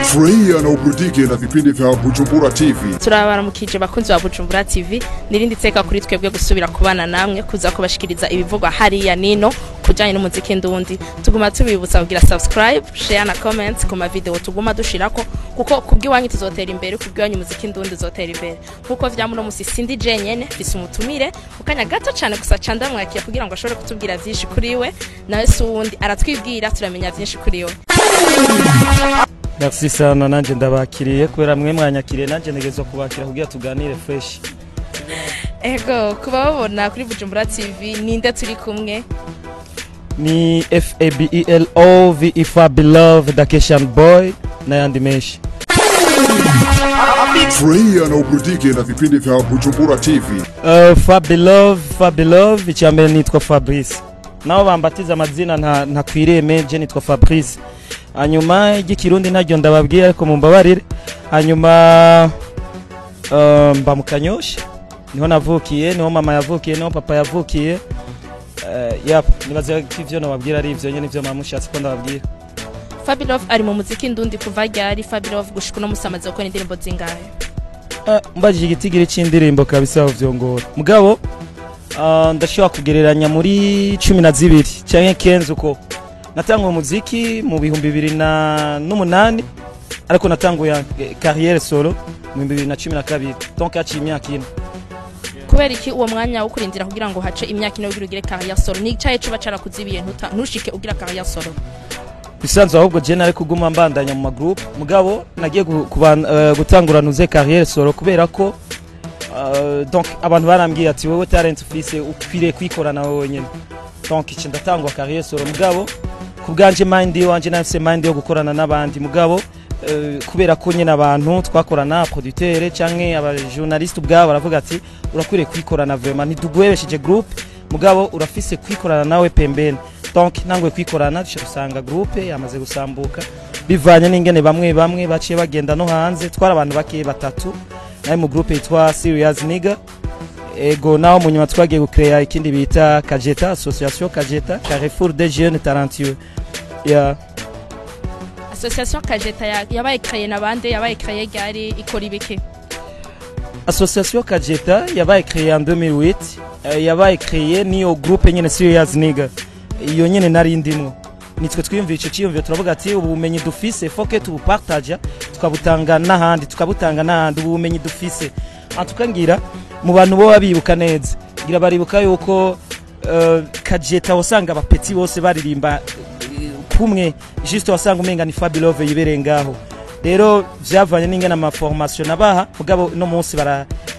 Furahia na uburudike na vipindi vya Bujumbura TV. Turabaramukije bakunzi ba Bujumbura TV. Nirindi teka kuri twebwe gusubira kubana namwe, kuza kubashikiriza ibivugwa hariya nino kujanye n'umuziki ndundi. Tuguma tubibutsa kugira subscribe, share na comment ku ma video tuguma dushirako, kuko kubw'iwanyu tuzotera imbere, kubw'iwanyu umuziki ndundi uzotera imbere. Nkuko vya muno musi, sindi jenyene, mfise umutumire mukanya gato cane gusa candamwakiye kugira ngo ashobore kutubwira vyinshi kuri we. Nawe si uwundi, aratwibwira, turamenya vyinshi kuri we. Merci sana, nanje ndabakiriye kubera mwe mwanyakiriye, nanje ntegerezwa kubakira kugira tuganire fresh. Ego, kuba babona kuri Bujumbura TV, ninde turi kumwe? Ni Fabelove, Fabilove Dakeshan Boy n'ayandi menshi. Furahia na uburudike na vipindi vya Bujumbura TV. Fabilove, Fabilove, icyambere nitwa Fabrice, nabo bambatiza amazina ntakwireme, je nitwa Fabrice. Hanyuma iry'ikirundi ntaryo ndababwira, ariko mumbabarire. Hanyuma mba mu Kanyosha, niho navukiye, niho mama yavukiye, niho papa yavukiye. Yap, nibaza ko ivyo nababwira ari ivyo nyene, ivyo mama mushatse ko ndababwira. Fabilove ari mu muziki ndundi kuva ryari? Fabilove gushika uno musi amaze gukora indirimbo zingahe? Mbajije igitigiri c'indirimbo kabisa aho vyongora, mugabo ndashobora kugereranya muri 12 canke 15 uko. Natanguye umuziki mu 2008, ariko natanguye carrière solo mu 2012, donc haciye imyaka 4. Kubera iki uwo mwanya wo kurindira kugira ngo hace imyaka 4 kugira ugire carrière solo? Ni icahe cuba carakuzibiye ntushike ugira carrière solo? Bisanzwe ahubwo je nari kuguma mbandanya mu magroupe, mugabo nagiye gutangura nuze carrière solo kubera ko donc abantu barambwiye ati: "Wewe talent ufise, ukwiriye kwikorana wowe nyene." Donc ici ndatangwa carrière solo, mugabo ku bwanje mind wanje nafise mind yo gukorana n'abandi, mugabo kubera ko nyene abantu twakorana, producteur canke aba journaliste ubwabo, baravuga ati: "Urakwiriye kwikorana vraiment, ntiduguhebesheje groupe, mugabo urafise kwikorana nawe pembeni." Donc nangwe kwikorana, dushobora gusanga groupe yamaze gusambuka bivanye n'ingene bamwe bamwe baciye bagenda no hanze. Twari abantu bake, batatu, nawe mu groupe yitwa Serious Nigga. Ego, naho mu nyuma twagiye gucrea ikindi bita Kajeta, association Kajeta, Carrefour des jeunes talentueux, yeah. Association Kajeta yabaye créée na bande? Yabaye créée ryari? Ikora ibiki? Association Kajeta yabaye créée en 2008, yabaye créée niyo groupe nyene Serious Nigga, iyo nyene nari ndimwo. Nitwe twiyumviye ico ciyumviro, turavuga ati: "Ubu bumenyi dufise, faut que tubupartaja, tukabutanga n'ahandi, tukabutanga n'ahandi ubu bumenyi dufise." En tout cas, ngira mu bantu bo babibuka neza, ngira baribuka yuko Kajeta wasanga abapetits bose baririmba kumwe, juste wasanga umenga ni Fabilove yibereye ngaho. Rero vyavanye n'ingene ama formation nabaha, mugabo no munsi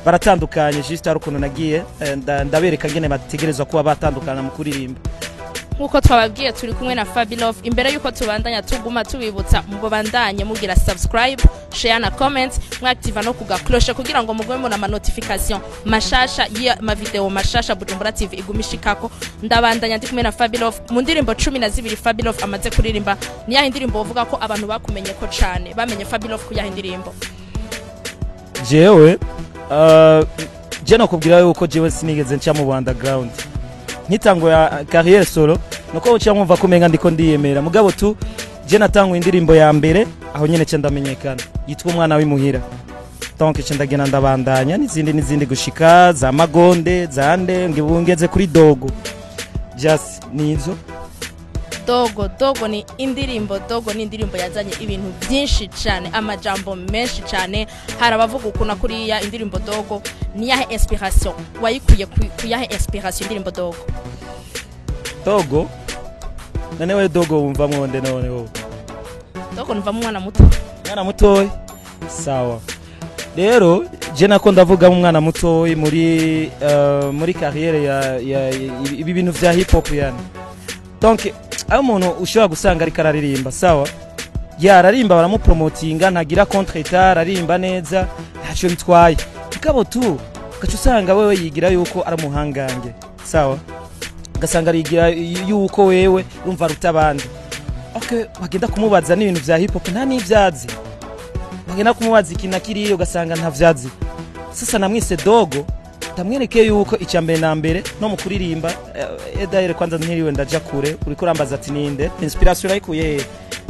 baratandukanye, juste hari ukuntu nagiye ndabereka ngene bategerezwa kuba batandukana mu kuririmba. Nkuko twababwiye, turi kumwe na Fabilove. Imbere yuko tubandanya, tuguma tubibutsa mubandanye mugira subscribe, share na comment, mwactiva no kuga cloche kugira ngo mugume mubona ama notification mashasha y'ama video mashasha Bujumbura TV igumishikako. Ndabandanya ndi kumwe na Fabilove. Mu ndirimbo 12 Fabilove amaze kuririmba, ni yahe ndirimbo uvuga ko abantu bakumenye ko cane, bamenye Fabilove ku yahe ndirimbo? Jewe je nokubwira yuko jewe sinigeze nca mu underground nkitango ya carrière solo, nuko uca mwumva ko umenga ndiko ndiyemera, mugabo tu je natanguye indirimbo ya mbere aho nyene ce ndamenyekana, yitwa Umwana w'imuhira. Donc ce ndagenda ndabandanya n'izindi n'izindi gushika za Magonde zande ngibungeze kuri Dogo, just nizo. Dogo, Dogo ni indirimbo, Dogo ni indirimbo yazanye ibintu byinshi cyane, amajambo menshi cyane. Hari abavuga ukuntu kuriya. Indirimbo Dogo ni yahe inspiration wayikuye ku yahe inspiration indirimbo Dogo? Dogo none we, Dogo wumva mwonde none wowe? Dogo numva umwana muto. Umwana mutoyi, sawa. Rero je nako ndavuga umwana mutoyi muri carrière ya ibi bintu vya hip hop yani. Donc aho umuntu ushobora gusanga ariko araririmba, sawa, yararimba, baramupromotinga, ntagira contretemps, ararimba neza, ntacyo bitwaye, mugabo tu ugaca usanga wewe yigira yuko ari umuhangange, sawa, ugasanga arigira yuko wewe urumva aruta abandi. Okay, bagenda kumubaza n'ibintu vya hip hop nta n'ivyazi, bagenda kumubaza iki na kiriya ugasanga ntavyazi. Sasa namwise Dogo ndamwereke yuko icya mbere na mbere no mu kuririmba. D'ailleurs kwanza ntiriwe ndaja kure, uriko urambaza ati ninde inspiration urayikuye hehe?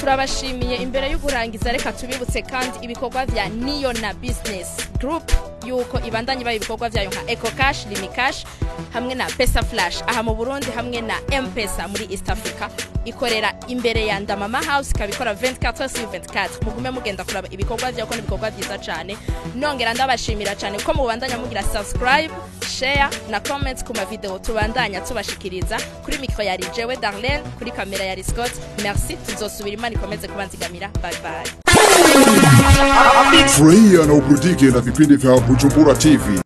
Turabashimiye. Imbere yo kurangiza, reka tubibutse kandi ibikorwa vya Niyo na Business Group, yuko ibandanye bayo ibikorwa vyayo nka Eco Cash, Limi Cash hamwe na Pesa Flash aha mu Burundi, hamwe na M-Pesa muri East Africa. Ikorera imbere ya Ndamama House, ikaba ikora 24 sur 24. Mugume mugenda kuraba ibikorwa vyayo ko ni ibikorwa vyiza cane. Nongera ndabashimira cyane ko mubandanya mugira subscribe, share na comment ku mavideo tubandanya tubashikiriza. Kuri micro yari jewe Darlene, kuri kamera yari Scott. Merci, tuzosubira. Imana ikomeze kubanzigamira. Bye bye. Furahia na uburudike na vipindi vya Bujumbura TV.